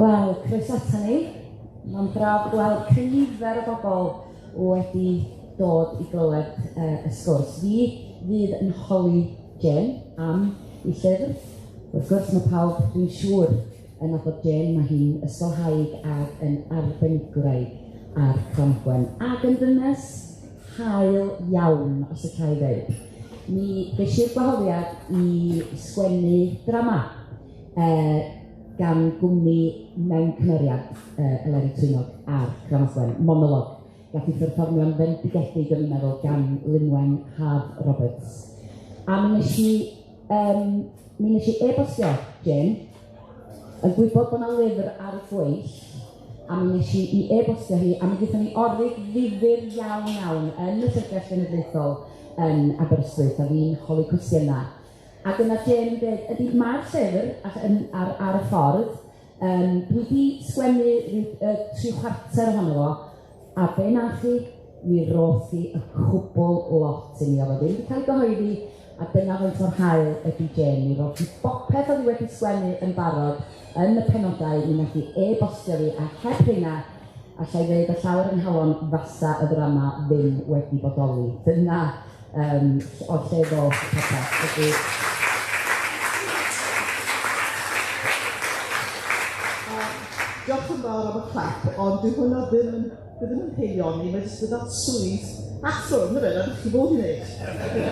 Wel, croeso ata ni. Mae'n braf gweld cynifer o bobl wedi dod i glywed y sgwrs. Fi fydd yn holi Jane am ei llyfr. Wrth gwrs, mae pawb, dwi'n siŵr, yn nabod Jane. Mae hi'n ysgolhaig ac yn arbenigwraig ar Cranogwen ac yn ddynes hael iawn, os y ca i ddeud. Mi ges i'r gwahoddiad i sgwennu drama gan gwmni mewn cymeriad Eleri Twynog ar Cranogwen, monolog. Gath ei pherfformio'n fendigedig, o'n i'n meddwl, gan Lynwen Haf Roberts. A mi wnes i, mi wnes i e-bostio Jane, yn gwybod bod 'na lyfr ar y gweill, a mi wnes i i e-bostio hi, a mi gaethon ni orig ddifyr iawn iawn yn y Llyfrgell Genedlaethol yn Aberystwyth, a fi'n holi cwestiynau. Ac yna Jane yn dweud, ydy, mae'r llyfr yn, ar, ar y ffordd, dwi 'di sgwennu ryw 3/4 ohono fo, a be nath hi, mi roth hi y cwbl lot i mi, oedd o ddim 'di cael ei gyhoeddi, a dyna faint mor hael ydy Jane, mi roth hi bopeth oedd hi wedi sgwennu yn barod yn y penodau, mi nath hi e-bostio fi, a heb hynna, alla i ddeud â llaw ar 'y nghalon, fasa y ddrama ddim wedi bodoli. Dyna o lle ddoth popeth. Felly... Diolch yn fawr am y clap, ond dyw hwnna ddim yn, dyw ddim yn haelioni, mae jyst gyda swydd athro, yndyfe, 'na beth chi fod i wneud.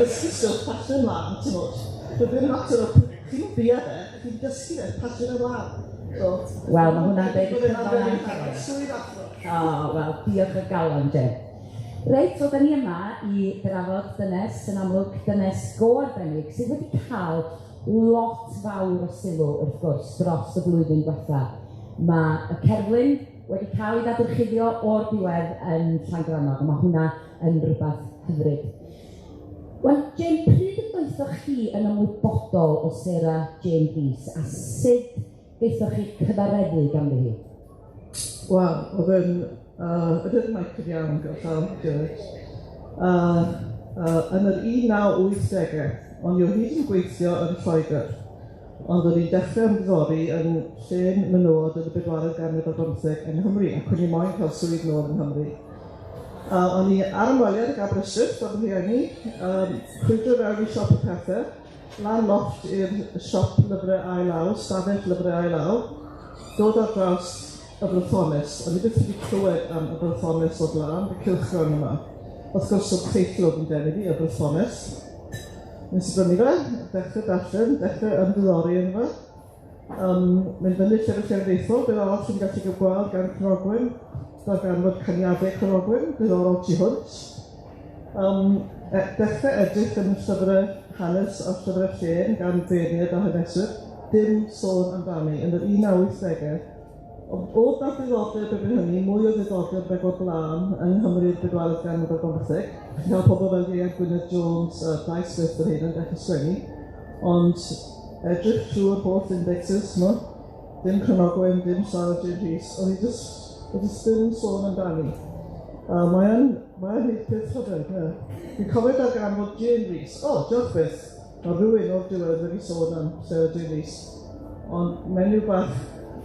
Dysgu stwff, pasio ymlaen, timod. Dyw ddim mater o chi'n bia fe, chi'n dysgu fe, pasio fe ymlaen. So, Wel, ma' hwnna'n deud y cyfan am Swydd athro. O, wel, diolch o galon, Jane. Reit, wel, da ni yma i drafod dynes, yn amlwg dynes go arbennig, sydd wedi cael lot fawr o sylw, wrth gwrs, dros y flwyddyn diwetha. Mae y cerflun wedi cael ei ddadorchuddio o'r diwedd yn Llangrannog, a mae hwnna yn rhywbeth hyfryd. Wel, Jane, pryd y daethoch chi yn ymwybodol o Sarah Jane Rees, a sut gaethoch chi cyfareddu ganddi hi? Wel, oedd yn, ydy'r mic yn iawn, gyda llaw, diolch. Yn yr 1980au, o'n i o hyd yn gweithio yn Lloegr, ond o'n i'n dechrau ymddiddori yn llên menywod yn y bedwaredd ganrif ar bymtheg yng Nghymru, ac o'n i moyn cael swydd nôl yng Nghymru. A o'n i ar ymweliad ag Aberystwyth, fel fy rhieni, crwydro fewn i siop y pethe, lan lofft i'r siop lyfrau ail law, stafell lyfrau ail law, dod ar draws y Brythones. O'n i byth wedi clywed am y Brythones o'r blaen, y cylchgrawn yma. Wrth gwrs, o'dd teitl o'dd yn denu fi, y Brythones. Nes i brynu fe, dechrau darllen, dechrau ymddiddori ynddo fe. Mynd fyny Llyfr Cenedlaethol, beth arall sy'n gallu gweld gan Cranogwen, darganfod caniadau Cranogwen, diddorol tu hwnt. Dechrau edrych yn y llyfrau hanes a llyfrau llên gan beirniaid a haneswyr, dim sôn amdani yn yr 1980au. Ond o'dd 'na ddiddordeb erbyn hynny, mwy o ddiddordeb nag o'r blaen yng Nghymru'r bedwaredd ganrif ar bymtheg. Chi'n cael pobl fel Ieuan Gwynedd Jones a Dai Smith yr hyn yn dechrau sgwennu, ond edrych trwy'r holl indexes, ch'mo', dim Cranogwen, dim Sarah Jane Rhys, oedd hi jyst, oedd jyst ddim sôn amdani. A mae yn, mae yn neud peth rhyfedd, ie. Fi'n cofio darganfod Jane Rees, o, diolch byth, ma' rhywun o'r diwedd wedi sôn am Sarah Jane Rees, ond menyw bach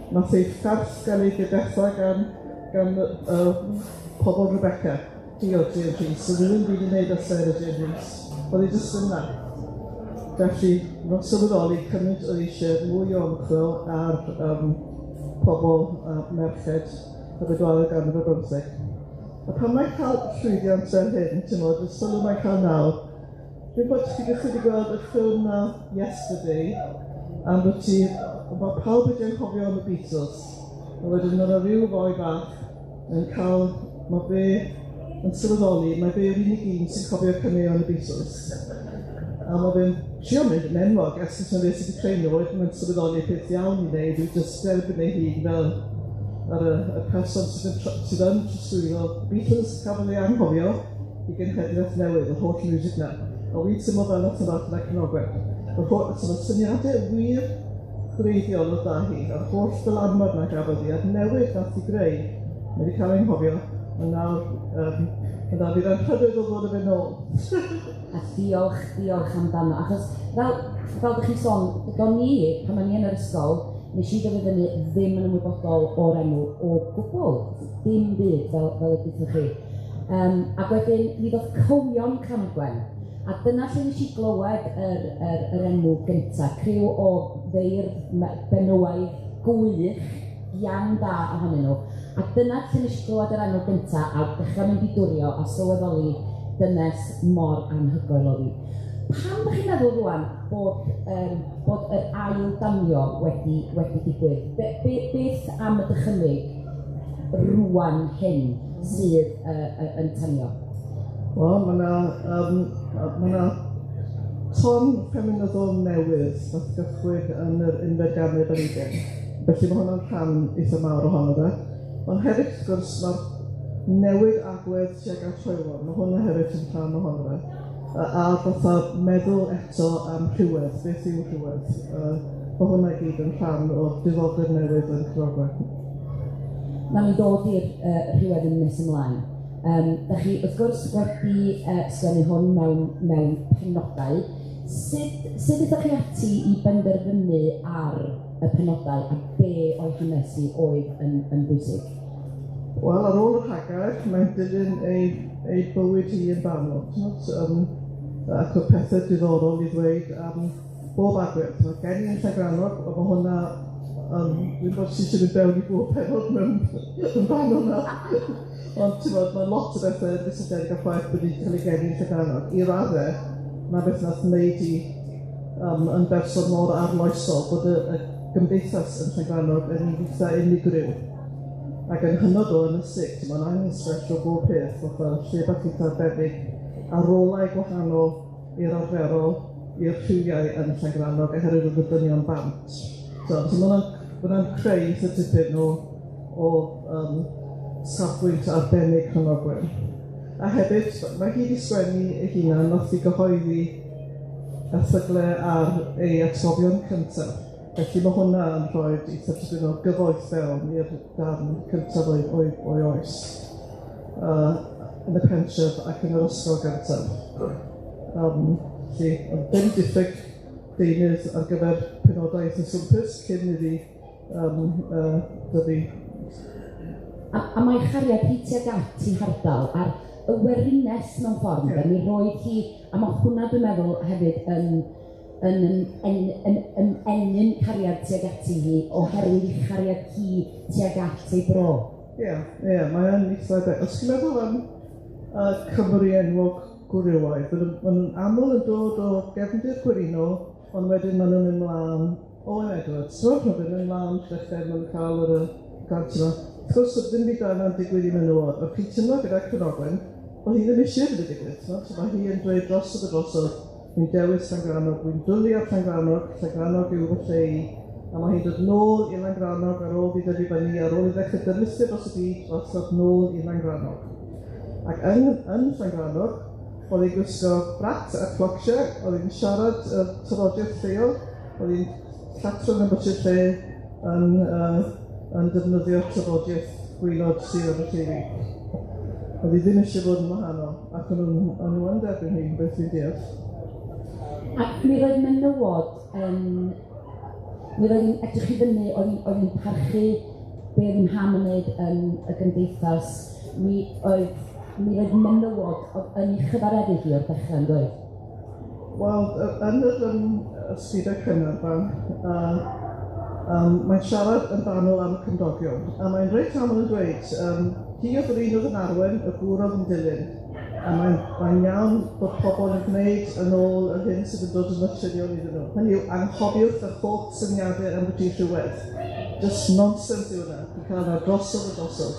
nath ei pherth gael ei difetha gan, gan pobol Rebecca, hi oedd Jane Rees, so ddim byd i wneud â Sarah Jane Rees, oedd hi jyst yna. Felly, mae'n sylweddoli cymaint oedd eisiau mwy o ymchwil ar pobol a merched y bedwaredd ganrif ar bymtheg. A pan mae'n cael llwyddiant fel hyn, timod, y sylw mae'n cael nawr, dwi'n bod chi byth wedi gweld y ffilm 'na Yesterday, am bod ti, mae pawb wedi anghofio am y Beatles, a wedyn ma' 'na ryw foi bach yn cael, ma' fe yn sylweddoli, mai fe yw'r unig un sy'n cofio caneuon y Beatles. A ma' fe'n trio mynd yn enwog, ers mae fe sydd wedi creu nhw, wedyn mae'n sylweddoli y peth iawn i wneud yw jyst derbyn ei hun fel yr y person sydd yn sydd yn trosglwyddo Beatles cafodd ei anghofio i genhedlaeth newydd, yr holl music 'na. A wi'n teimlo fel 'na tyma gyda Cranogwen. Yr holl, so ma'r syniadau wir gwreiddiol oedd 'da hi, a'r holl ddylanwad 'na gafodd hi, a'r newid nath hi greu, mae wedi cael ei anghofio, ond nawr, ma' 'da fi'r anrhydedd o ddod â fe nôl. A diolch, diolch amdano, achos fel, fel dych chi'n sôn, do'n i, pan o'n i yn yr ysgol, Nes i ddod fyny ddim yn ymwybodol o'r enw o gwbl, dim byd fel y dweud chi. Ac wedyn mi ddoth Cywion Cranogwen, a dyna lle nes i glywed yr enw gynta, criw o feirdd benywaidd gwych, iawn da ohonyn nhw. A dyna lle nes i glywed yr enw gynta a dechrau mynd i dwrio a sylweddoli dynes mor anhygoel oedd hi. Pam ydych chi'n meddwl rŵan bod yr ail danio wedi digwydd? Beth am y dychymyg rŵan hyn sydd yn tanio? Wel, mae yna ton ffeminyddol newydd nath gychwyn yn yr unfed ganrif ar hugain. Felly mae hwnna'n rhan eitha mawr ohono fe. Ond hefyd, wrth gwrs, mae'r newid agwedd tuag at hoywon, mae hwnna hefyd yn rhan ohono fe. A fatha meddwl eto am rhywedd, beth yw rhywedd? Mae hwnna i gyd yn rhan o'r diddordeb newydd yn Cranogwen. Nawn ni ddod i'r rhywedd yn nes ymlaen. Da chi, wrth gwrs, wedi sgwennu hwn mewn penodau. Sut ydych chi ati i benderfynu ar y penodau a be o'i hanes hi oedd yn bwysig? Wel, ar ôl y rhagair, mae'n dilyn ei bywyd hi yn fanwl. Ac oedd pethau diddorol i ddweud am bob agwedd. Mae gen i yn Llangrannog, ond mae hwnna, dwi'n gwybod sut sy'n mynd fewn i bob pennod mewn yn fanwl na. Ond ti'n gwbod, mae lot o bethau yn gysylltiedig â'r ffaith bod hi'n cael ei geni yn Llangrannog. I raddau, mae beth nath wneud hi yn berson mor arloesol bod y gymdeithas yn Llangrannog yn eitha unigryw ac yn hynod o ynysig. Mae'n anghysbell o bob peth, fatha lle bach eitha arbennig, a rolau gwahanol i'r arferol, i'r rhywiau yn Llangrannog oherwydd oedd y dynion bant. So mae hwnna'n creu eitha tipyn o safbwynt arbennig Cranogwen. A hefyd, mae hi wedi sgwennu ei hunan, nath hi gyhoeddi erthygle ar ei atgofion cyntaf. Felly mae hwnna yn rhoi eitha tipyn o gyfoeth fewn i'r darn cyntaf o'i oes yn y pentref ac yn yr ysgol gyntaf. Felly, oedd dim diffyg deunydd ar gyfer penodau eitha swmpus cyn iddi dyfu. A mae chariad hi tuag at ei hardal a'r y werines mewn ffordd, yeah. Mi roedd hi, a mae hwnna dwi'n meddwl hefyd yn ennyn cariad tuag ati hi oherwydd ei chariad hi tuag at ei bro. Ie, yeah, mae yn eitha... Os ti'n meddwl am Cymru enwog gwrywaidd, maen nhw'n aml yn dod o gefndir gwerinol, ond wedyn maen nhw'n mynd mlaen Owen Edwards, so maen nhw'n mynd mlaen dechrau, maen nhw'n cael yr grant yma. Wrth gwrs, oedd ddim byd yna'n digwydd i menywod. O'ch chi'n teimlo gyda Cranogwen, oedd hi ddim eisiau iddo digwydd. So mae hi yn dweud drosodd a drosodd, dwi'n dewis Llangrannog, dwi'n dwlu ar Llangrannog, Llangrannog yw fy lle i. A mae hi'n dod nôl i Langrannog ar ôl i dyfu fyny, ar ôl i ddechrau darlithio dros y byd, dod nôl i Langrannog. Ac yn Llangrannog, oedd hi'n gwisgo brat a clocsiau, oedd hi'n siarad y traddodiad lleol, oedd hi'n llatro yn y lle yn defnyddio traddodiaeth gwaelod Sir Aberteifi. Oedd hi ddim eisiau bod yn wahanol, ac o'n nhw yn derbyn hi, beth fi'n deall. Ac mi roedd menywod yn... Mi roedd hi'n edrych i fyny, oedd hi'n parchu be oedd hi'n ham yn wneud yn y gymdeithas. Mi roedd menywod oedd yn ei chyfareddu hi o'r dechrau, yn doedd? Wel, yn yr ysgrifau cynnar fan, mae'n siarad yn fanwl am y cymdogion, a mae'n reit aml yn dweud, hi oedd yr un oedd yn arwain, y gŵr oedd yn dilyn. A mae'n iawn bod pobl yn gwneud yn ôl yr hyn sydd yn dod yn naturiol iddyn nhw. Hynny yw, anghofiwch y holl syniadau am beth yw rhywedd. Just nonsense yw hwnna. Dwi'n cael yna drosodd a drosodd.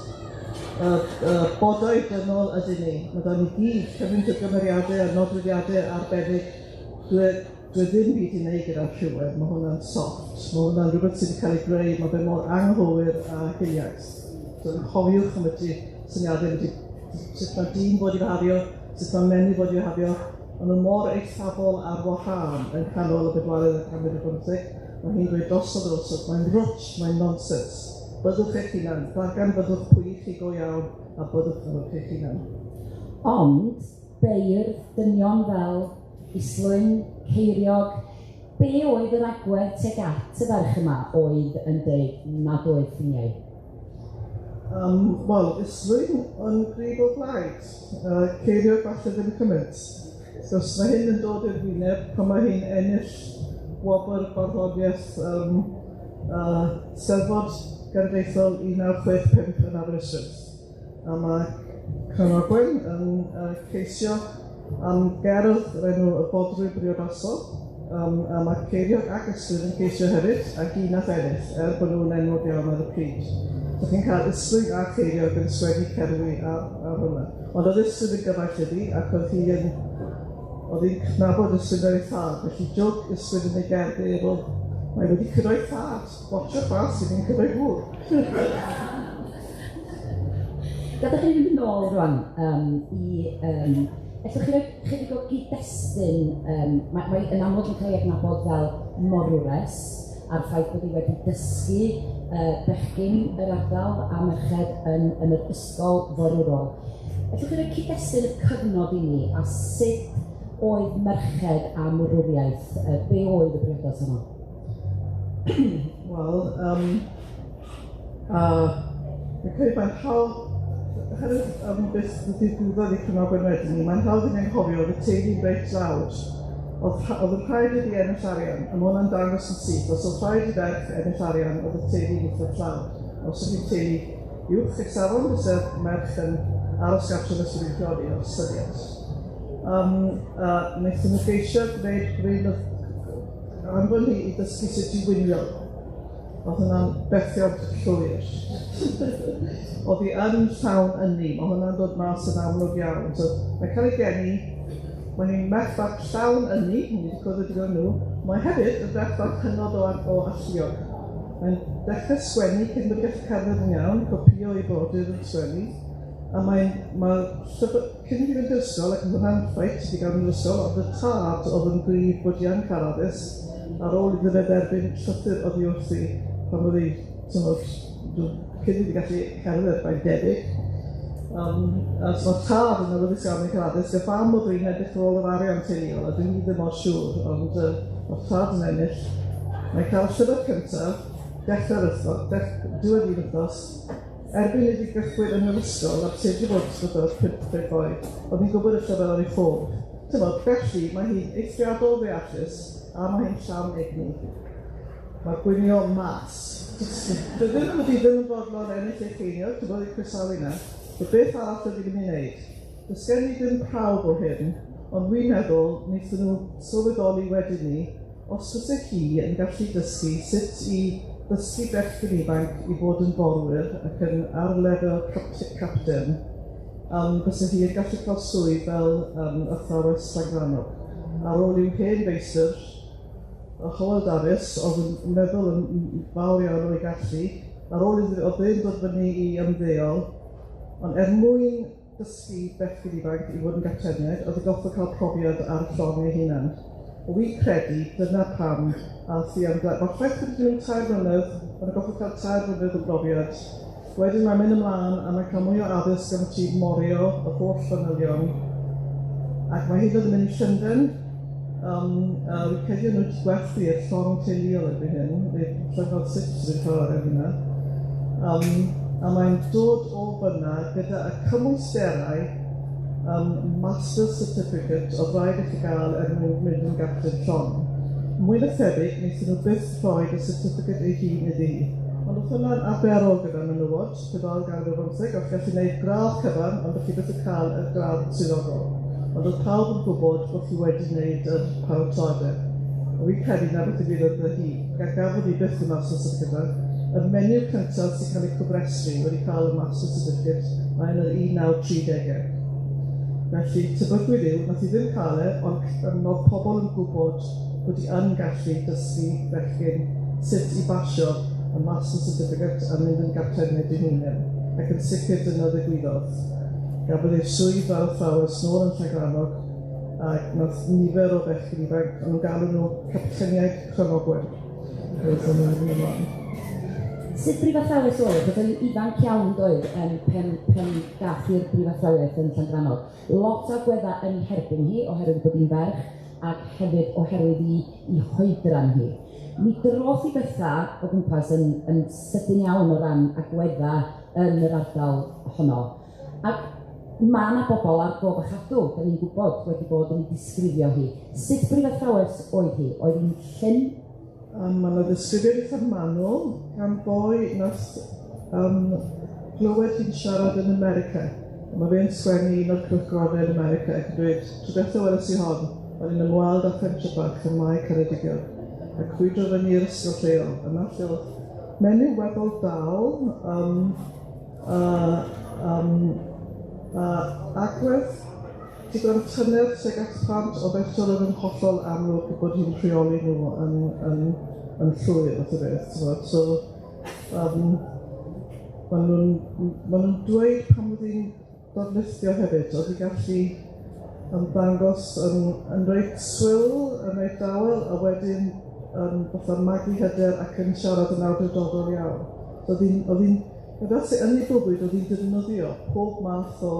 Bodau dynol ydyn ni. Mae da ni gyd cymaint o gymeriadau a nodweddiadau arbennig. Dwi ddim byd i wneud gyda'r rhywedd. Mae hwnna'n soft. Mae hwnna'n rhywbeth sydd wedi cael ei greu. Mae fe mor anghywir a hiliaeth. So, anghofiwch am y syniadau am sut mae dyn fod i fahafio, sut mae menyw fod i fahafio. Maen nhw mor eithafol ar wahân yn canol y bedwaredd ganrif ar bymtheg. Mae hi'n dweud drosodd a drosodd, mae'n rwtsh, mae'n nonsens. Byddwch eich hunan, darganfyddwch pwy chi go iawn a byddwch yn eich hunan. Ond beirdd dynion fel Islwyn, Ceiriog, Be oedd yr agwedd tuag at y ferch yma oedd yn dweud nad oedd ffiniau? Wel, Islwyn yn gryf o blaid, Ceiriog falle ddim cymaint. So, os mae hyn yn dod i'r wyneb pan mae hi'n ennill gwobr barddoniaeth Steddfod Genedlaethol 1965 yn Aberystwyth. A mae Cranogwen yn ceisio am gerdd o'r enw Y Fodrwy Briodasol, a mae Ceiriog ac Islwyn yn ceisio hefyd, a hi nath ennill, er bod nhw'n enwog iawn ar y pryd. So chi'n cael Islwyn a Ceiriog yn sgwennu cerddi ar hwnna. Ond oedd Islwyn yn gyfaill iddi, ac oedd hi yn, oedd hi'n cnabod Islwyn fel ei thad, felly joke Islwyn yn ei gerddi efo, mae wedi cyrraedd thad, watchwch mas, sydd yn cyrraedd gŵr. Gadewch i ni fynd nôl rwan i... Ellwch chi roi chydig o gyd-destun, mae yn amlwg yn cael ei adnabod fel morwres, a'r ffaith bod hi wedi dysgu bechgyn yr ardal a merched yn yr ysgol forwrol. Ellwch chi roi cyd-destun y cyfnod i ni a sut oedd merched a morwriaeth, be oedd y briodas yma? Wel, fi'n credu mae'n hawdd, oherwydd beth ddigwyddodd i Cranogwen wedyn ni, mae'n hawdd i ni anghofio oedd y teulu'n reit dlawd. Oedd yn rhaid iddi ennill arian, a mae hwnna'n dangos yn syth, os oedd rhaid i ferch ennill arian, oedd y teulu'n eitha tlawd. Os oedd hi'n teulu uwch ei safon, fysa'r merch yn aros gartre nes oedd hi'n priodi o'r syniad. Wnaethon nhw geisio gwneud anfon hi i ddysgu sut i wynio. Oedd hwnna'n bethiant llwyr. Oedd hi yn llawn ynni, mae hwnna'n dod mas yn amlwg iawn. So, mae'n cael ei geni, mae hi'n merch fach llawn ynni, ni wedi cwrdd â digon nhw. Mae hefyd yn ferch fach hynod o alluog. Mae'n dechrau sgwennu cyn bod hi'n gallu cerdded yn iawn, copïo ei brodyr yn sgwennu. A mae'n, mae llyfr, cyn iddi fynd i'r ysgol, ac yn hwnna'n ffeit i gael mynd i'r ysgol, oedd y tad oedd yn gryf bod hi yn cael addysg, ar ôl iddo fe dderbyn llythyr oddi wrthi pan oedd hi, t'mod, cyn iddi gallu cerdded, mae'n debyg. A so mae'r tad yn awyddus iawn i cael addysg, y fam oedd hi'n edrych ar ôl yr arian teuluol, a dwi'n ddim mor siŵr, ond mae'r tad yn ennill. Mae'n cael llyfr cyntaf, dechrau'r wythnos, diwedd un wythnos, erbyn iddi gychwyn yn yr ysgol, a ti wedi bod yn 15 oed, oedd hi'n gwybod y llyfr ar ei ffôn. T'mod, felly mae hi'n eithriadol ddeallus, a mae hi'n llawn egni. Mae'r gwynio mas. Dwi ddim wedi ddim yn fodlon ennill ei cheiniog, ti'n bod i croesawu na. But beth arall ydw i'n mynd i wneud? Does gen i ddim prawf o hyn, ond dwi'n meddwl wnaethon nhw sylweddoli wedyn ni, os fysa hi yn gallu dysgu sut i ddysgu bechgyn ifanc i fod yn forwyr ac yn ar lefel capten, fysa hi yn gallu cael swydd fel athrawes Llangrannog. Ar ôl i'w hen feistr, Hywel Dafis, oedd yn meddwl yn fawr iawn o'i gallu, ar ôl iddo oedd e'n dod fyny i ymddeol, ond er mwyn dysgu bechgyn ifanc i fod yn gapteniaid, oedd yn gorfod cael profiad ar y llong ei hunan. Wi'n credu dyna pam ath hi am mae'r ffaith bod hi'n 3 mlynedd, mae'n gorfod cael 3 mlynedd o brofiad. Wedyn mae'n mynd ymlaen a mae'n cael mwy o addysg am y tîm morio, y holl fanylion. Ac mae hyd yn oed yn mynd i Llundain, a wi'n credu nhw wedi gwerthu'r llong teuluol erbyn hyn, neu llyfr sut sydd wedi cael ar hynna. A mae'n dod o fyna gyda y cymwysterau Master's Certificate oedd rhaid i chi gael er mwyn mynd yn gapten llong. Mwy na thebyg, wnaethon nhw byth rhoi y certificate ei hun iddi hi. Ond oedd hwnna'n arferol gyda menywod, pedwar ganrif ar bymtheg, o'ch gallu gwneud gradd cyfan, ond o'ch chi byth yn cael y gradd swyddogol. Ond oedd pawb yn gwybod bod chi wedi gwneud y paratoadau. A fi'n credu na beth ddigwyddodd gyda hi. Gafodd hi byth y Master's Certificate. Y menyw cyntaf sy'n cael ei cofrestru wedi cael y Master's Certificate, mae yn yr 1930au. Felly, tebygwyd yw, nath hi ddim cael e, ond oedd pobl yn gwybod bod hi yn gallu dysgu bechgyn sut i basio y Master's Certificate a mynd yn gapteniaid eu hunain, ac yn sicr dyna ddigwyddodd. Gafodd ei swydd fel athrawes nôl yn Llangrannog, ac nath nifer o bechgyn ifanc, o'n nhw'n galw nhw capteniaid Cranogwen. Roedd nhw'n mynd ymlaen. Sut brifathrawes oedd? Oedd yn ifanc iawn doedd pen gath i'r brifathrawiaeth yn Llangrannog. Lot o agweddau yn herbyn hi oherwydd bod hi'n ferch, ac hefyd oherwydd 'i 'i hoedran hi. Mi droth 'i betha o gwmpas yn yn sydyn iawn o ran agwedda yn yr ardal honno. Ac ma' 'na bobl ar gof a chadw, 'dan ni'n gwybod, wedi bod yn 'i disgrifio hi. Sut brifathrawes oedd hi? Oedd hi'n llym? Ma' 'na ddisgrifiad eitha manwl gan boi nath yym glywed hi'n siarad yn America. A ma' fe'n sgwennu un o'r cylchgronau yn America ac yn dweud, tro dwetha weles i hon, o'n i'n ymweld â phentre bach ym Mae Ceredigion, a crwydro fyny i'r ysgol lleol, a 'na lle o'dd menyw weddol dal, yym a yym a agwedd digon tyner tuag at plant, ond eto roedd yn hollol amlwg bod hi'n rheoli nhw yn yn yn llwyr fath o beth, t'mod, so yym ma' nw'n ma' nw'n dweud pan oedd hi'n darlithio hefyd, oedd hi'n gallu ymddangos yn yn reit swil, yn reit dawel, a wedyn yn fatha magu hyder ac yn siarad yn awdurdodol iawn. So o'dd hi'n o'dd hi'n fel sy yn ei bywyd, o'dd hi'n defnyddio pob math o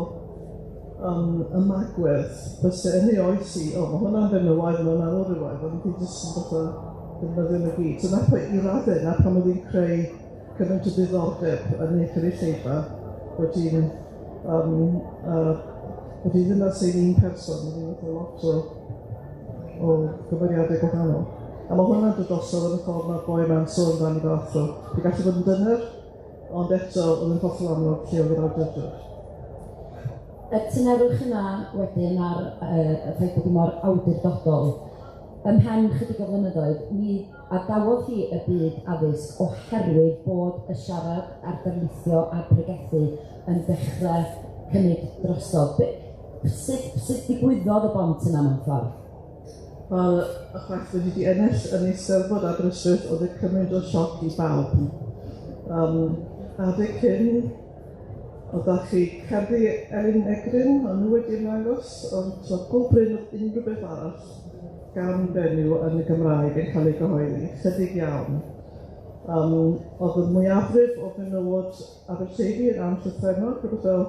ymagwedd fyse yn ei oes hi, o, ma' hwnna'n fenywaidd, ma' hwnna'n wrywaidd, ond hi jyst yn fatha defnyddio nhw gyd. So nath o i raddau, 'na pam o'dd hi'n creu cymaint o ddiddordeb yn ei chynulleidfa, bod hi'n bod hi ddim ar sein un person, oedd hi'n fatha lot o gymeriadau gwahanol. A ma' hwnna'n dod drosodd yn y ffordd ma'r boi 'ma'n sôn amdani fel athro. Dwi'n gallu bod yn dyner, ond eto oedd yn hollol amlwg lle oedd yr awdurdod. Y tynerwch yna wedyn a'r y ffaith bod hi mor awdurdodol, ymhen chydig o flynyddoedd, mi adawodd hi y byd addysg oherwydd bod y siarad a'r darlithio a'r pregethu yn dechrau cymryd drosodd. Sut sut ddigwyddodd y bont yna mewn ffordd? Wel, y ffaith bod hi 'di ennill yn Eisteddfod Aberystwyth oedd e cymaint o sioc i bawb. Adeg hyn, oedd chi cerddi Elin Egryn, o'n nhw wedi ymddangos, ond so go brin oedd unrhyw beth arall gan fenyw yn y Gymraeg yn cael ei gyhoeddi, chydig iawn. Oedd y mwyafrif o fenywod Aberteifi yn anllythrennog, rhywbeth fel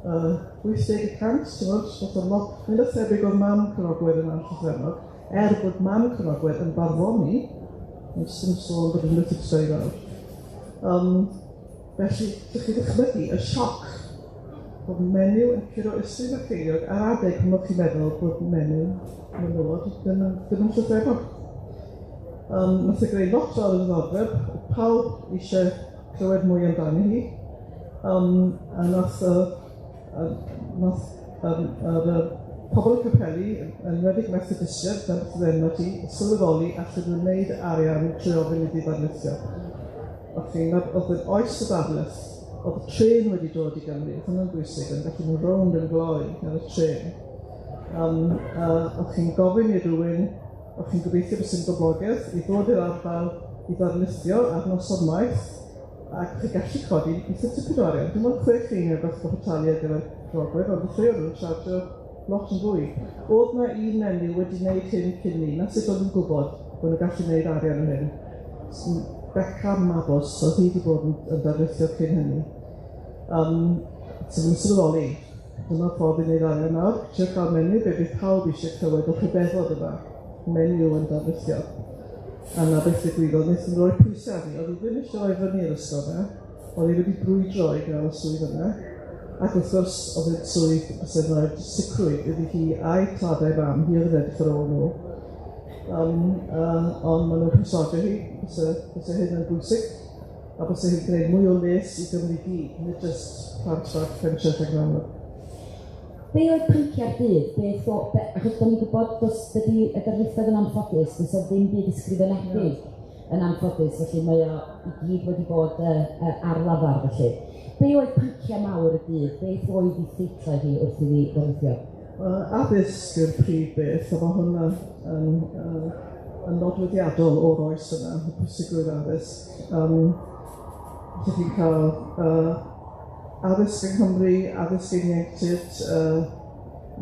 80%, ti'n gwybod, fatha lot, mwy na thebyg oedd mam Cynogwedd yn anllythrennog, er bod mam Cynogwedd yn barddoni, ond sy'n sôn bod yn literature i fawr. Felly, ydych chi ddychmygu y sioc bod menyw yn curo Ystrad Mrycheiniog ar adeg pan o'ch chi'n meddwl bod menyw menywod ddim yn llythrennog. Nath e greu lot o ddiddordeb, pawb eisiau clywed mwy amdani hi. A nath nath yr pobl y capeli, yn enwedig Methodistiaid, dyna beth oedd enw hi, sylweddoli allan nhw wneud arian trwy ofyn iddi ddarlithio. O'ch chi'n meddwl, oedd yn oes y ddarlith, oedd y trên wedi dod i Gymru, oedd hwnna'n bwysig, o'n gallu mynd rownd yn gloi ar y trên. O'ch chi'n gofyn i rywun, o'ch chi'n gobeithio bys yn boblogaidd, i ddod i'r ardal i ddarlithio ar noson waith, ac chi gallu codi eitha tipyn o arian. Dim ond 6 ceiniog o'ch gorfod talu ar gyfer Cynogwedd, ond ddechreuodd nhw'n chargio lot yn fwy. Oedd 'na un menyw wedi gwneud hyn cyn ni, na sut oedd yn gwybod bod nhw'n gallu gwneud arian am hyn. Beca Mabos, oedd hi wedi bod yn darlithio cyn hynny. So ma'n sylweddoli, dyma'r ffordd i wneud arian nawr, trio cael menyw, be bydd pawb eisiau clywed o rhyfeddod yma, menyw yn darlithio. A 'na beth ddigwyddodd, wnaethon nhw roi pwysau arni, oedd hi ddim eisiau rhoi fyny i'r ysgol yna, oedd hi wedi brwydro i gael y swydd yna, ac wrth gwrs oedd e'n swydd fyse'n rhoi'r sicrwydd iddi hi a'i tadau fam, hi oedd yn edrych ar ôl nhw. Ond maen nhw'n perswadio hi, fyse hyn yn bwysig, a byse hi'n gwneud mwy o les i Gymru gyd, nid jyst plant bach pentref Llangrannog. Be oedd pynciau'r dydd? Beth o, be, achos da ni'n gwybod, does dydy y darlithoedd yn anffodus, does 'na ddim byd ysgrifenedig yn anffodus, felly mae o i gyd wedi bod ar lafar felly. Be oedd pynciau mawr y dydd? Beth oedd ei theitlau hi wrth iddi ddarlithio? Addysg yw'r prif beth, a mae hwnna yn nodweddiadol o'r oes yna, y pwysigrwydd addysg. Lle chi'n cael addysg yng Nghymru, addysg ieuenctid,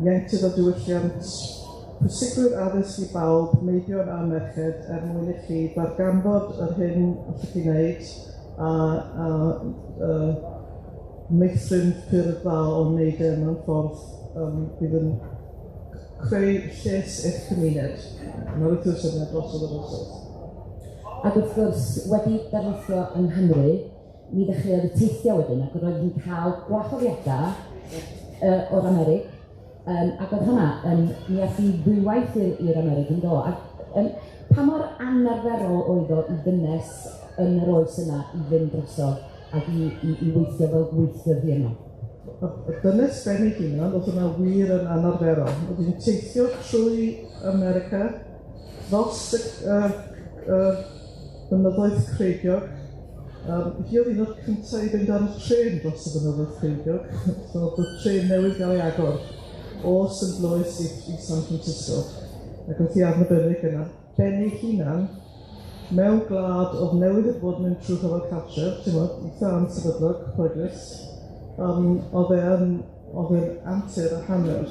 ieuenctid a diwylliant, pwysigrwydd addysg i bawb, meibion a merched, er mwyn i chi ddarganfod yr hyn allwch chi wneud a meithrin ffyrdd dda o wneud e mewn ffordd fydd yn creu lles eich cymuned. Mae'n beth yw'r syniad drosodd a drosodd. Ac wrth gwrs, wedi darlithio yng Nghymru, mi ddechreuodd y teithio wedyn, ac roedd hi'n cael gwahoddiadau o'r Amerig, ac oedd hwnna, mi ath hi ddwywaith i'r Amerig yn do. Ac pa mor anarferol oedd o i ddynes yn yr oes yna i fynd drosodd ac i weithio fel gweithiodd hi yno? Y dynes ben ei hunan, oedd hwnna wir yn anarferol. Oedd hi'n teithio trwy America, dros y mynyddoedd creigiog. Hi oedd un o'r cyntaf i fynd ar y trên dros y mynyddoedd creigiog. So oedd y trên newydd gael ei agor o St Louis i San Francisco. Ac oedd hi adnabyddus yna, ben ei hunan, mewn gwlad oedd newydd wedi bod yn mynd trwy rhyfel cartref, ti'n gwbod, eitha ansefydlog, peryglus. Oedd e'n antur a hanner.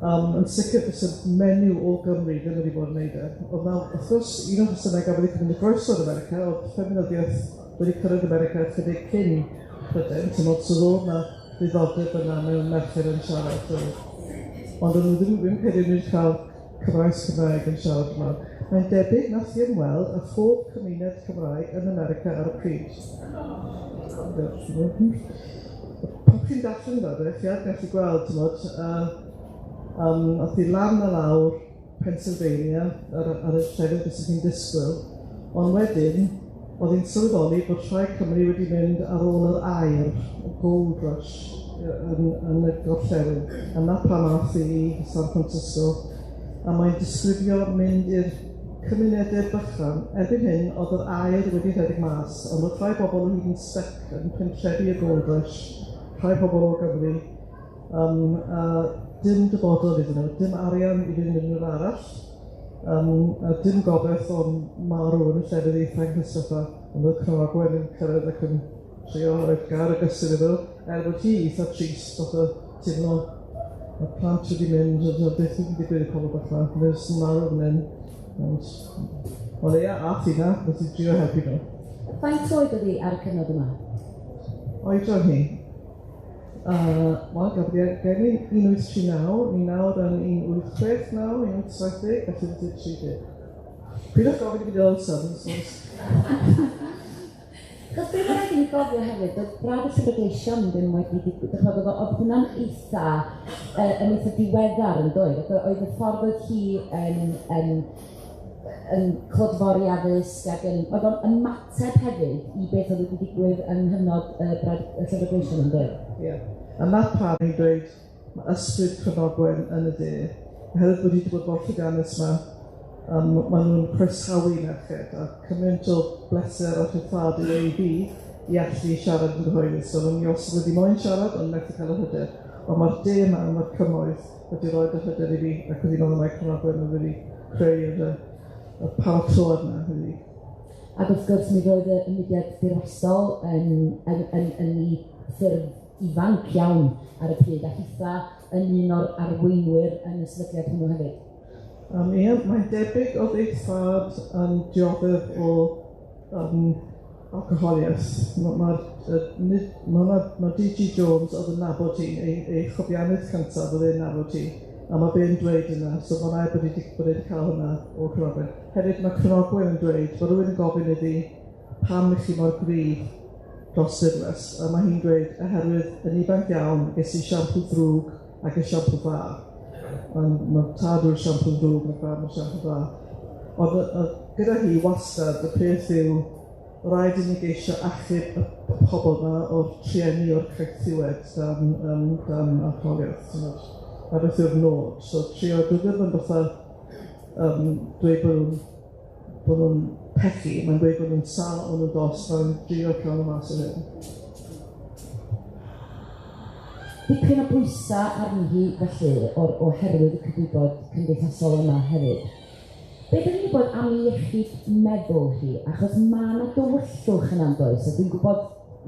Yn sicr fysa menyw o Gymru ddim wedi bod yn neud e. Oedd na, wrth gwrs, un o'r rhesymau gafodd ei cymryd y groeso yn America, oedd ffeminyddiaeth wedi cyrraedd America chydig cyn Prydain, ti'n meddwl, so oedd na ddiddordeb yna mewn merched yn siarad. So. Ond o'n nhw ddim credu nhw wedi cael Cymraes Cymraeg yn siarad yma. Mae'n debyg nath hi ymweld â phob cymuned Cymraeg yn America ar y pryd. Pan chi'n darllen amdano fe, chi ar gallu gweld, ti'n gwbod, ath hi lan a lawr Pennsylvania ar y llefydd beth sydd chi'n disgwyl, ond wedyn oedd hi'n sylweddoli bod rhai Cymru wedi mynd ar ôl yr aur, y gold rush, yn y gorllewin. A 'na pam ath hi i San Francisco, a mae'n disgrifio mynd i'r cymunedau bychan. Erbyn hyn, oedd yr aur wedi rhedeg mas, ond oedd rhai bobl o hyd yn stuck yn pentrefi y gold rush, rhai pobl o Gymru, a dim dyfodol iddyn nhw, dim arian i fynd yn unrhyw arall, a dim gobaith o marw yn y llefydd eitha anghysbell, ond oedd Cranogwen yn cyrraedd ac yn trio rhoi gair o gysur iddo, er bod hi eitha trist, fath o teimlo mae'r plant wedi mynd, oedd beth wedi digwydd i'r pobl bach 'ma, maen nhw marw fan hyn, ond ia, ath hi na, nath hi drio helpu nhw. Faint oed oedd hi ar y cyfnod yma? Oedran hi? Wel, gafodd hi geni 1839, ni nawr yn 1869, 1870, felly fydd 30. Pidwch gofyn i fi ddod sudden, so. Chos be mae'n rhaid i ni gofio hefyd, oedd Brad y Llyfr Gleision ddim wedi digwydd, dych chi'mod, oedd hwnna'n yn eitha diweddar yn doedd, ac oedd y ffordd oedd hi yn clodfori addysg ac oedd o'n ymateb hefyd i beth oedd wedi digwydd yng nghyfnod Brad y Llyfr Gleision yn doedd. Ie, a 'na pam ni'n dweud mae ysbryd Cranogwen yn y de, oherwydd bod hi wedi bod mor llwyddiannus yma, maen nhw'n croesawu merched, a cymaint o bleser a rhyddhad i i fi i allu siarad yn gyhoeddus. So, o'n i wastad wedi moyn siarad, ond methu cael y hyder. Ond mae'r de yma, mae'r cymoedd wedi rhoi yr hyder i fi, ac wedi meddwl mai Cranogwen oedd wedi creu y paratoad yna iddi. Ac wrth gwrs, mi roedd y mudiad dirwestol yn ei ffurf ifanc iawn ar y pryd, a hitha yn un o'r arweinwyr yn y sefydliad hwnnw hefyd. Ie, mae'n debyg oedd ei thad yn dioddef o alcoholiaeth. Ma D.G. Jones oedd yn nabod hi, ei chofiannydd cyntaf oedd e'n nabod hi, a mae fe'n dweud yna, so mae'n rhaid bod wedi cael hwnna o Cranogwen. Hefyd mae Cranogwen yn dweud bod rhywun yn gofyn iddi pam ych chi mor gryf dros dirwest, a mae hi'n dweud oherwydd yn ifanc iawn ges i siampw drwg ac y siampw dda. Ond mae tad yw'r siampw drwg ac fam yw'r siampw dda. Ond gyda hi wastad y peth yw rhaid i ni geisio achub y pobl yma o'r trueni o'r caethiwed dan alcoholiaeth. A beth yw'r nod. So trio, dwi ddim yn fatha dweud bod nhw'n pechu, mae'n dweud bod nhw'n sâl, bod nhw'n dost, mae'n drio cael nhw mas o hyn. Dipyn o bwysau arni hi felly oherwydd y cydwybod cymdeithasol yma hefyd. Be dyn ni'n gwybod am iechyd meddwl hi, achos mae yna dywyllwch yna'n does, a dwi'n gwybod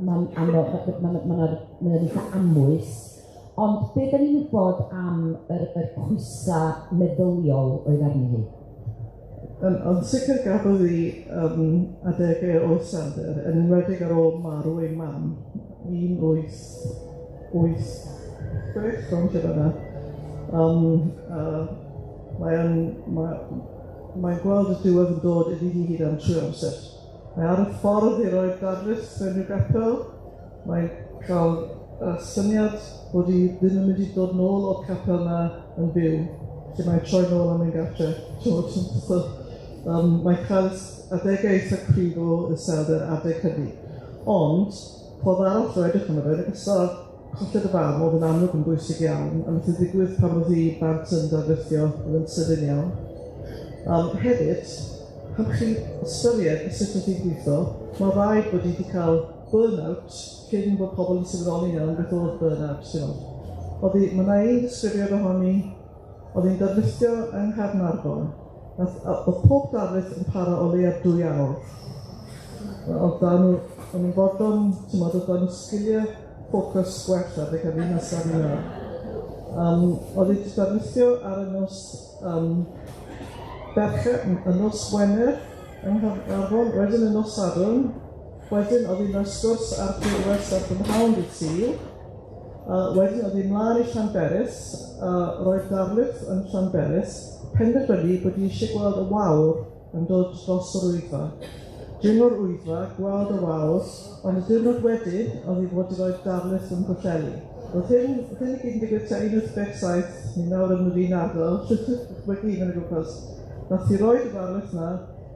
mae'n eitha amwys, ond be dyn ni'n gwybod am yr pwysau meddyliol oedd arni hi? Ond sicr gafodd hi adegau o iselder, yn enwedig ar ôl marw ei mam, 1884. 6 rownd lle fan'na. Mae'n mae gweld y diwedd yn dod iddi hi hunan trwy'r amser. Mae ar y ffordd i roi'r darlith mewn i'w gapel, mae'n cael y syniad bod hi ddim yn mynd i dod nôl o'r capel 'na yn fyw, lle mae'n troi nôl a mynd gartre. So, mae'n cael adegau eitha cryf o iselder adeg hynny. Ond, ffordd arall o edrych arno fe, yn ogystal â colled y fam oedd yn amlwg yn bwysig iawn, a nath e ddigwydd pan oedd hi bant yn darlithio, oedd yn sydyn iawn. Hefyd, pan chi'n ystyried sut oedd hi'n gweithio, mae rhaid bod hi wedi cael burnout cyn bod pobl yn sylweddoli iawn beth oedd burnout, ti'n gwbod. Oedd hi, mae 'na un disgrifiad ohoni, oedd hi'n darlithio yng Nghaernarfon, oedd pob darlith yn para o leia 2 awr. Oedd 'da nhw, o'n nhw'n fodlon, ti'mod, oedd 'da nhw sgiliau ffocws gwell adeg hynny na sy 'da ni nawr. Oedd hi 'di darlithio ar y nos Fercher, y nos Wener yng Nghaernarfon, wedyn y nos Sadwrn, wedyn oedd hi'n rhoi sgwrs ar Dirwest ar Brynhawn dydd Sul, wedyn oedd hi mlaen i Llanberis, roedd darlith yn Llanberis, penderfynu bod hi eisiau gweld y wawr yn dod dros yr Wyddfa. Dringo'r Wyddfa, gweld y wawr, ond y diwrnod wedyn oedd hi fod i roi darlith yn Pwllheli. Oedd hyn i gyd yn digwydd tua 1867, ni nawr yn yr un ardal, dychmygu un yn y gwmpas. Nath hi roi'r ddarlith 'na,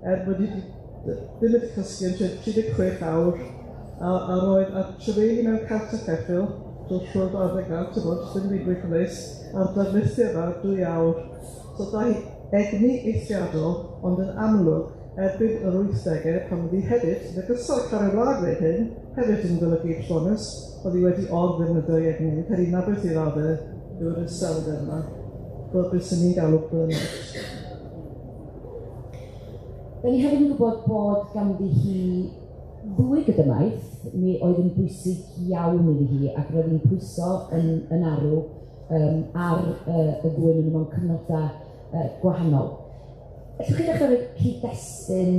er bod hi ddim wedi cysgu am tua 36 awr, a roedd ar trafeili mewn cart a cheffyl, dod trwy'r adeg 'na, t'mod, ddim byd mwy cyfleus, a'r darlithiau 'ma, 2 awr. So da hi egni eithriadol, ond yn amlwg, erbyn yr 80au, pan oedd hi hefyd, yn ogystal â cario mlaen gwneud hyn, hefyd yn golygu personus, oedd hi wedi or-ddefnyddio'i egni. Fi'n credu 'na beth yw'r raddau yw'r iselder yma, bod beth sy'n ni'n galw burnout. Da ni hefyd yn gwybod bod ganddi hi ddwy gydymaith, mi oedd yn bwysig iawn iddi hi, ac roedd hi'n pwyso yn arw ar y ddwy ohonyn nhw mewn cyfnodau gwahanol. Allwch chi ddechrau rhoi cyd-destun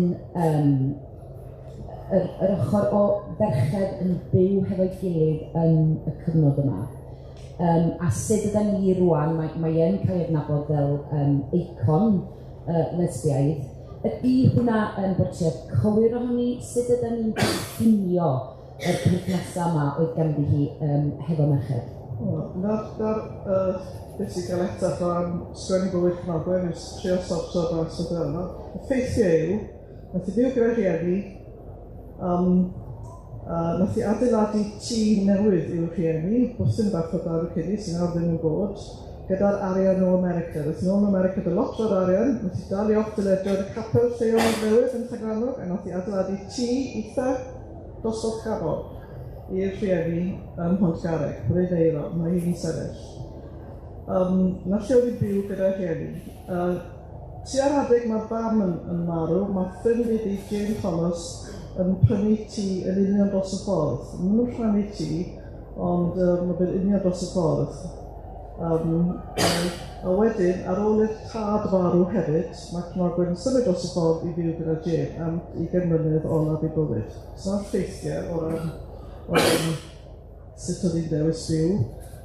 yr ochr o ferched yn byw hefo'i gilydd yn y cyfnod yma? A sut ydan ni rŵan, mae yn cael ei adnabod fel eicon lesbiaidd. Ydy hwnna yn bortread cywir ohoni? Sut ydan ni'n diffinio yr perthnasau yma oedd ganddi hi hefo merched? Na'r beth sy'n galetach o ran sgwennu bywyd Cymraeg yw trio sortio dros y fel yma. Y ffeithiau yw, nath hi fyw gyda rhieni, nath hi adeiladu tŷ newydd i'w rhieni, bwthyn bach o darw cynni sy'n nawr ddim yn bod, gyda'r arian o America. Ddaeth nôl o America 'da lot o'r arian, nath hi dalu off dyledion y capel lleol newydd yn Llangrannog, a nath hi adeiladu tŷ eitha dosbarth canol i'r rhieni ym Mhontgarreg, Bryn Aeron, mae hi'n sefyll. 'Na lle oedd hi'n byw gyda rhieni. Tua'r adeg mae'r fam yn marw, mae ffrind iddi, Jane Thomas, yn prynu tŷ yn union dros y ffordd. Maen nhw'n rhannu tŷ, ond mae fe'n union dros y ffordd. A wedyn, ar ôl i'r tad farw hefyd, mae Cymogwen yn symud dros y ffordd i fyw gyda Jane am 20 mlynedd olaf ei bywyd. So na'r ffeithiau o ran sut oedd hi'n dewis byw.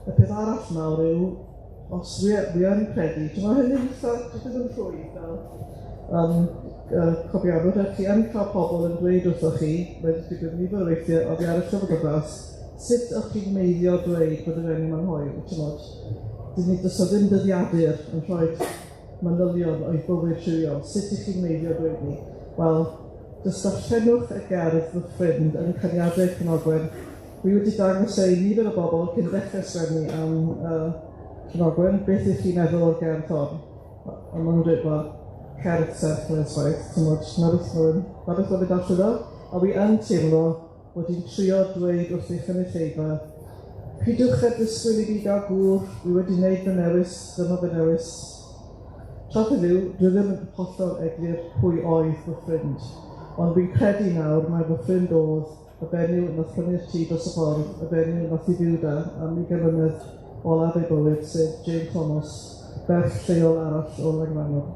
Y peth arall mawr yw, os dwi yn credu, dwi'n meddwl hynny'n eitha, dwi ddim yn rhwydd fel cofianwr, a chi yn cael pobl yn dweud wrthoch chi, mae wedi digwydd nifer o weithiau oddi ar y llyfr glas, sut o'ch chi'n meiddio dweud bod yr enw yma'n hoyw, t'mod? Does 'na ddim dyddiadur yn rhoi manylion o'i bywyd rhywiol, sut ych chi'n meiddio dweud ni? Wel, jyst darllenwch y gerdd fy ffrind yn Caniadau Cynogwen. Dwi wedi dangos e i nifer o bobl cyn dechrau sgwennu am Cynogwen, beth ych chi'n meddwl o'r gerdd hon? A maen nhw'n dweud, wel, cerdd serch lesbaith, t'mod, 'na beth ma'n mynd allan o, a wi yn teimlo bod hi'n trio dweud wrth ei chynulleidfa, peidiwch â disgwyl i fi gael gŵr, dwi wedi wneud fy newis, dyma fy newis. Tra heddiw, dwi ddim yn hollol eglur pwy oedd fy ffrind, ond fi'n credu nawr mai fy ffrind oedd y benyw nath prynu'r tŷ dros y ffordd, y benyw nath i fyw 'da am 20 mlynedd olaf ei bywyd, sef Jane Thomas, ferch lleol arall o Langrannog.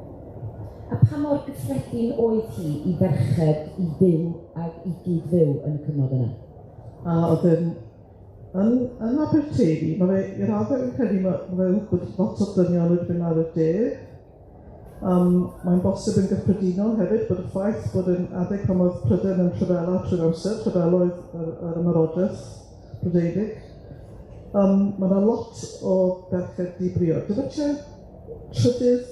A pa mor gyffredin oedd hi i ferched i fyw ac i gyd-fyw yn y cyfnod yna? A oedd yn Yn yn Aberteifi, ma' fe i raddau fi'n credu ma' ma' fe bod lot o dynion wedi mynd lawr i'r de. Mae'n bosib yn gyffredinol hefyd bod y ffaith bod yn adeg pan oedd Prydain yn rhyfela trwy'r amser, rhyfeloedd yr ymerodraeth Brydeinig, ma' 'na lot o ferched di-briod. Dyma tua trydydd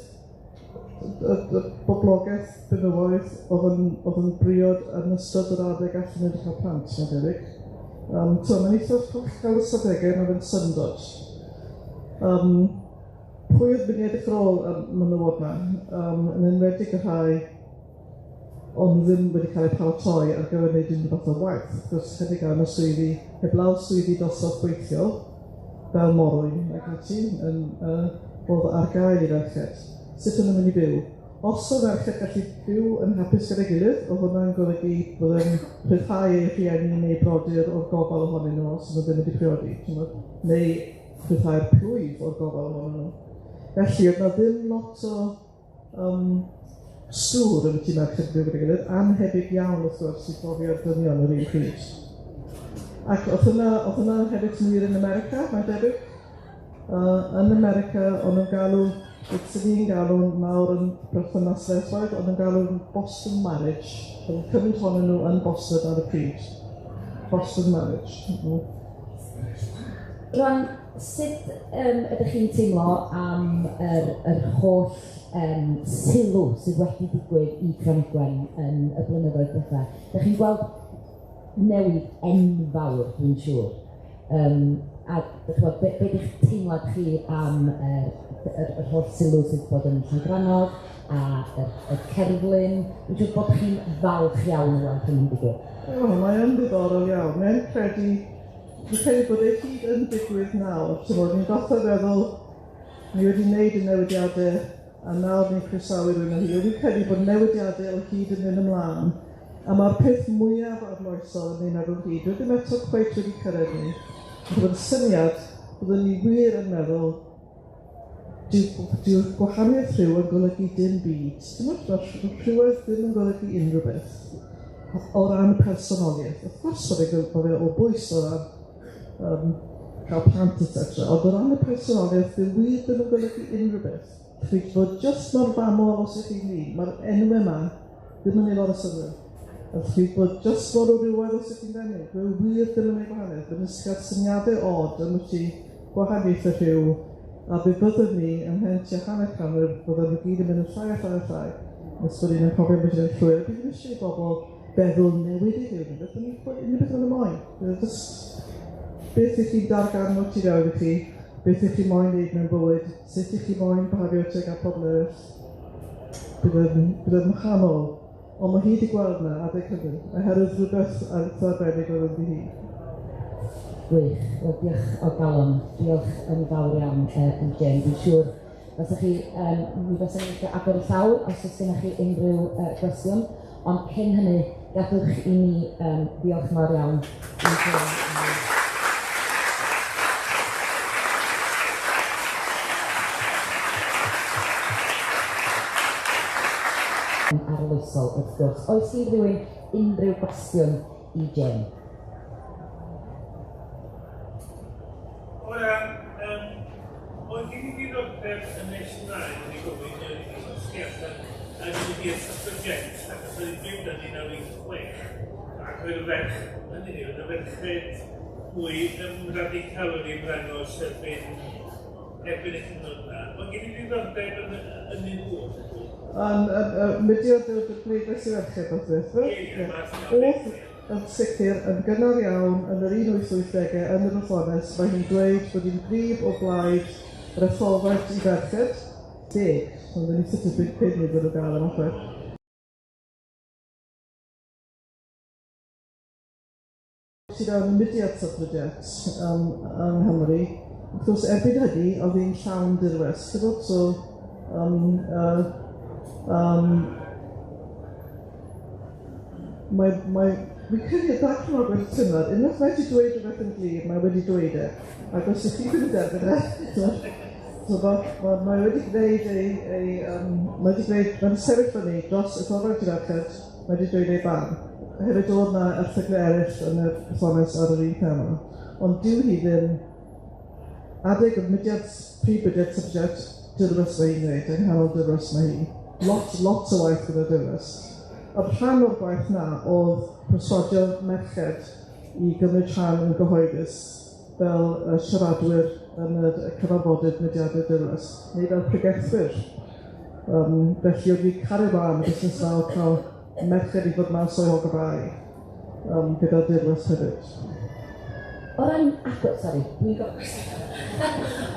y boblogaeth benywaidd o'dd yn briod yn ystod yr adeg allan nhw wedi cael plant, mae'n debyg. So mae'n eitha cael ystadegau, ma' fe'n syndod. Pwy oedd mynd i edrych ar ôl y menywod 'ma, yn enwedig y rhai o'n ddim wedi cael eu paratoi ar gyfer wneud unrhyw fath o waith, wrth gwrs chydig am y swyddi, heblaw swyddi dosbarth gweithiol, fel morwyn ac ati, yn oedd ar gael i ferched. Sut o'n nhw'n mynd i fyw? Os oedd ferched gallu byw yn hapus gyda'i gilydd, oedd hwnna'n golygu bod yn rhyddhau eu rhieni neu brodyr o'r gofal ohonyn nhw os nhw ddim wedi priodi, t'mod, neu rhyddhau'r plwyf o'r gofal ohonyn nhw. Felly, oedd 'na ddim lot o stŵr yn y tŷ merched yn byw gyda'i gilydd, annhebyg iawn wrth gwrs i brofiad dynion yr un pryd. Ac o'dd hwnna hefyd yn wir yn America, mae'n debyg. Yn America, o'n nhw'n galw, beth sydd ni'n galw nawr yn berthynas lesbaidd, o'n nhw'n galw'n Boston marriage. Oedd cymaint ohonyn nhw yn Boston ar y pryd. Boston marriage. Rwan, sut ydych chi'n teimlo am yr holl sylw sydd wedi digwydd i Cranogwen yn y blynyddoedd diwetha? Dych chi'n gweld newid enfawr, dwi'n siŵr. A dych chi'n gwbod, be 'di'ch teimlad chi am yr holl sylw sydd wedi bod yn Llangrannog a y cerflun? Dwi'n siŵr bod chi'n falch iawn o weld hynny'n digwydd. O, mae yn ddiddorol iawn. Mae'n credu, fi'n credu bod e hyd yn digwydd nawr. T'mod, ni'n gorffod feddwl, ni wedi wneud y newidiade a nawr ni'n croesawu rywun o hyd. Fi'n credu bod newidiade o hyd yn mynd ymlaen. A ma'r peth mwyaf arloesol yn ein meddwl hi, dwi ddim eto cweit wedi cyrraedd ni, ond bod y syniad byddwn ni wir yn meddwl dyw'r gwahaniaeth rhyw yn golygu dim byd. T'mod, ma'r rhywedd ddim yn golygu unrhyw beth o ran personoliaeth. Wrth gwrs bod e'n bod e o bwys o ran cael plant, et cetera, ond o ran y personoliaeth, dyw wir ddim yn golygu unrhyw beth. Chi'n bod jyst mor famol os ych chi'n flin, ma'r enwe 'ma ddim yn neud lot o synnwyr. A chi'n bod jyst mor wrywaidd os ych chi'n fenyw, dyw e wir ddim yn neud gwahaniaeth. Ma'n jyst cael syniade od ambwti gwahaniaethe rhyw, a fe fyddwn ni ymhen tua hanner canrif, bydden nhw gyd yn mynd yn llai a llai a llai, nes bod ni'n anghofio ambwti fe'n llwyr. Dwi ddim isie i bobl feddwl newid eu rhyw, beth o'n unrhyw beth o'n nhw moyn. Jyst beth ych chi'n darganfod tu fewn i chi, beth ych chi moyn neud mewn bywyd, sut ych chi moyn bihafio tuag at pobl eraill, bydd yn wahanol. Ond mae hi wedi gweld 'na adeg hynny, oherwydd rhywbeth eitha arbennig oedd ynddi hi. Gwych, wel diolch o galon, diolch yn fawr iawn i Jane. Dwi'n siŵr fasech chi, mi faswn i'n licio agor y llawr os oes gennych chi unrhyw gwestiwn, ond cyn hynny, gadwch i ni ddiolch yn fawr iawn i Jane. Arloesol wrth gwrs. Oes i rywun unrhyw gwestiwn i Jane? O ia, oedd gen i ddiddordeb yn nes ymlaen yn ei gofyn yn ei llosgi allan yn y suffragette achos oedd hi'n byw dan 1986 ac oedd y ferch, hynny yw, oedd y ferched mwy radical wedi ymddangos erbyn y cyfnod yna. Oedd gen i ddiddordeb yn nhw. Yn mudiad y bleidlais i ferched fath o beth, Ie, math yna o beth. Oedd yn sicr yn gynnar iawn yn yr 1880au yn y Fyfflones, mae hi'n dweud bod hi'n gryf o blaid yr etholfraint i ferched. Deg, ond o'n i sort of big pin iddyn nhw gael am offer. Ti fewn y mudiad suffragette yng Nghymru, wrth gwrs erbyn hynny oedd hi'n llawn dirwest, t'bod, so mae, mae, fi'n credu y darllen o'r teimlad, unwaith mae wedi dweud rhywbeth yn glir, mae wedi dweud e, ac os ych chi ddim yn derbyn e, so mae wedi gwneud ei, ei mae wedi gwneud, mae'n sefyll fyny dros y ffordd i'r merched, mae wedi dweud ei barn. Hefyd oedd 'na erthyglau eraill yn y persones ar yr un thema, ond dyw hi ddim adeg y mudiad, prif mudiad suffragette, dirwest mae hi'n gwneud, yng nghanol dirwest mae hi. Lot, lot o waith gyda dirwest. A rhan o'r gwaith 'na oedd perswadio merched i gymryd rhan yn gyhoeddus fel siaradwyr yn y cyfarfodydd mudiadau dirwest, neu fel pregethwyr. Felly oedd hi cario mlaen y busnes 'na o cael merched i ddod mas o'i ogofau gyda dirwest hefyd. O ran agwedd, sori, dwi'n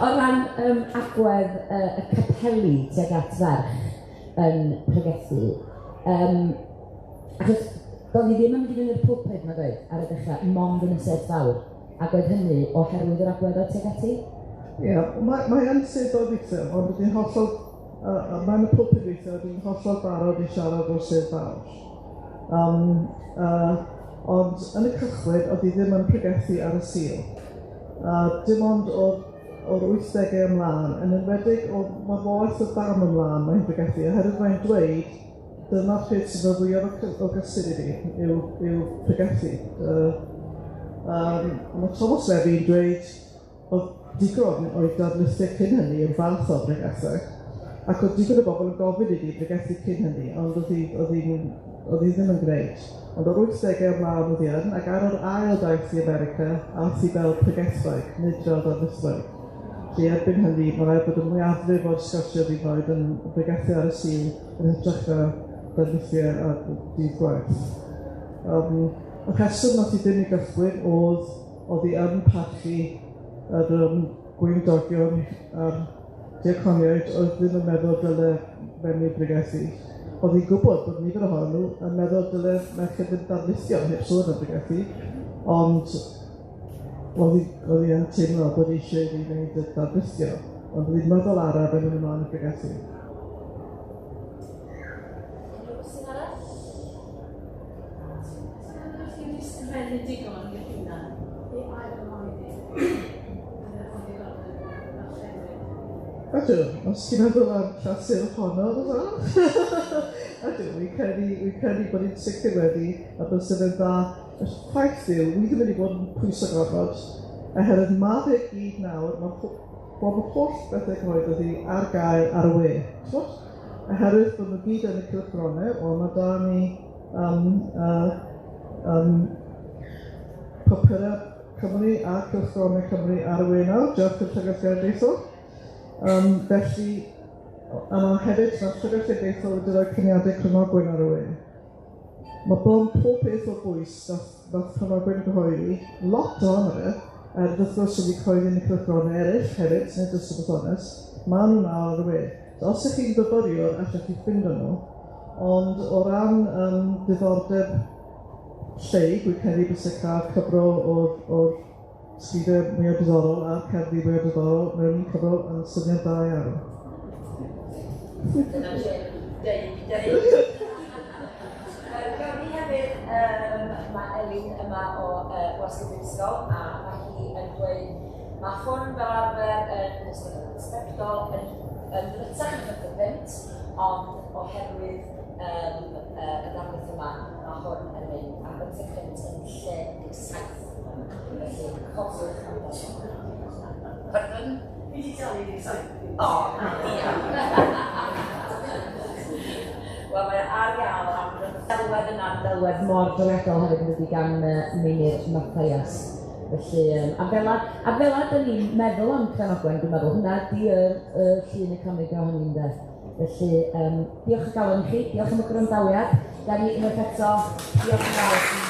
O ran agwedd y capeli tuag at ferch yn pregethu, achos doedd hi ddim yn mynd i fynd i'r pulpit, nag oedd, ar y dechrau, mond yn y sedd fawr, ac oedd hynny oherwydd yr agwedd oedd tuag ati? Ie, yeah, mae yn sedd fawr weithiau, ond ydy'n hollol, mae'n y pulpit weithiau, ydy'n hollol barod i siarad o'r sedd fawr. Ond yn y cychwyn, oedd hi ddim yn pregethu ar y Sul. Dim ond o'r 80au ymlaen, yn enwedig o marwolaeth y fam ymlaen mae'n pregethu, oherwydd mae'n dweud dyma'r peth sydd o fwyaf o gysur i fi, yw pregethu. Mae Thomas Levy'n dweud oedd digon o'i darlithiau cyn hynny yn fath o bregethu, ac oedd digon o bobl yn gofyn iddi bregethu cyn hynny, ond oedd hi ddim yn gwneud. Ond o'r 80au ymlaen oedd hi yn, ac ar yr ail daith i America, aeth hi fel pregethwraig, nid fel darlithwraig. Felly erbyn hynny, mae rhaid bod y mwyafrif o'r sgyrsiau wedi bod yn pregethu ar y Sul yn hytrach na darlithiau ar dydd gwaith. Y rheswm nath hi ddim i gychwyn oedd hi yn parchu yr gweinidogion a'r diaconiaid oedd ddim yn meddwl dyle menyw bregethu. Oedd hi'n gwybod bod nifer ohonyn nhw yn meddwl dyle merched ddim darlithio heb sôn am bregethu, ond oedd hi yn teimlo bod eisiau iddi wneud y darlithio, ond oedd hi'n meddwl araf yn mynd ymlaen i bregethu. Unrhyw gwestiwn arall? Ti'n ysgrifennu digon i'ch hunan i ail-gyhoeddi? Ydw, os ti'n meddwl am llasur honno, dda. Ydw, wi'n credu bod hi'n sicr wedi, a byse fe'n dda. Y ffaith yw, wi ddim wedi bod yn pwyso gormod, oherwydd ma' fe gyd nawr, ma' bob y holl bethau cyhoeddus hi ar gael ar y we. T'mod? Oherwydd bod nhw gyd yn y cylchgronau, wel ma' da ni papurau Cymru a cylchgronau Cymru ar y we nawr, diolch i'r Llyfrgell Genedlaethol. Felly, a ma' hefyd, ma'r Llyfrgell Genedlaethol wedi rhoi cyniadau Cranogwen ar y we. Mae bron pob peth o bwys nath Cranogwen gyhoeddi, lot ohono fe, er wrth gwrs wedi cyhoeddi yn y cylchgronau eraill hefyd, nid jyst y Brythonnes, maen nhw nawr ar y we. So, os ych chi'n fyfyriwr, allwch chi ffindo nhw, ond o ran diddordeb lleug, dwi'n credu byse cael cyfrol o'r sgrifiau mwyaf diddorol a'r cerddi mwyaf diddorol mewn un cyfrol yn syniad da iawn. Dyna lle deud, deud. Gawn ni hefyd, mae Elin yma o Wasg y Brifysgol, a mae hi yn dweud, mae hwn fel arfer yn ystod sbectol yn ddrytach yn 55, ond oherwydd y ddarlith yma, mae hwn yn mynd am 55 yn lle 17. Felly, cofiwch amdano. Pardon? Fi wedi talu 17. O, diolch. Wel, mae ar gael am ddelwedd yna, delwedd mor drawiadol hefyd yn dydi gan Meinir Mathias. Felly, a fela dyn ni'n meddwl am Cranogwen, dwi'n meddwl, hwnna ydi y llun eiconig ohoni ynde. Felly, diolch o galon i chi, diolch am y gwrandawiad. Gawn ni unwaith eto, diolch yn fawr.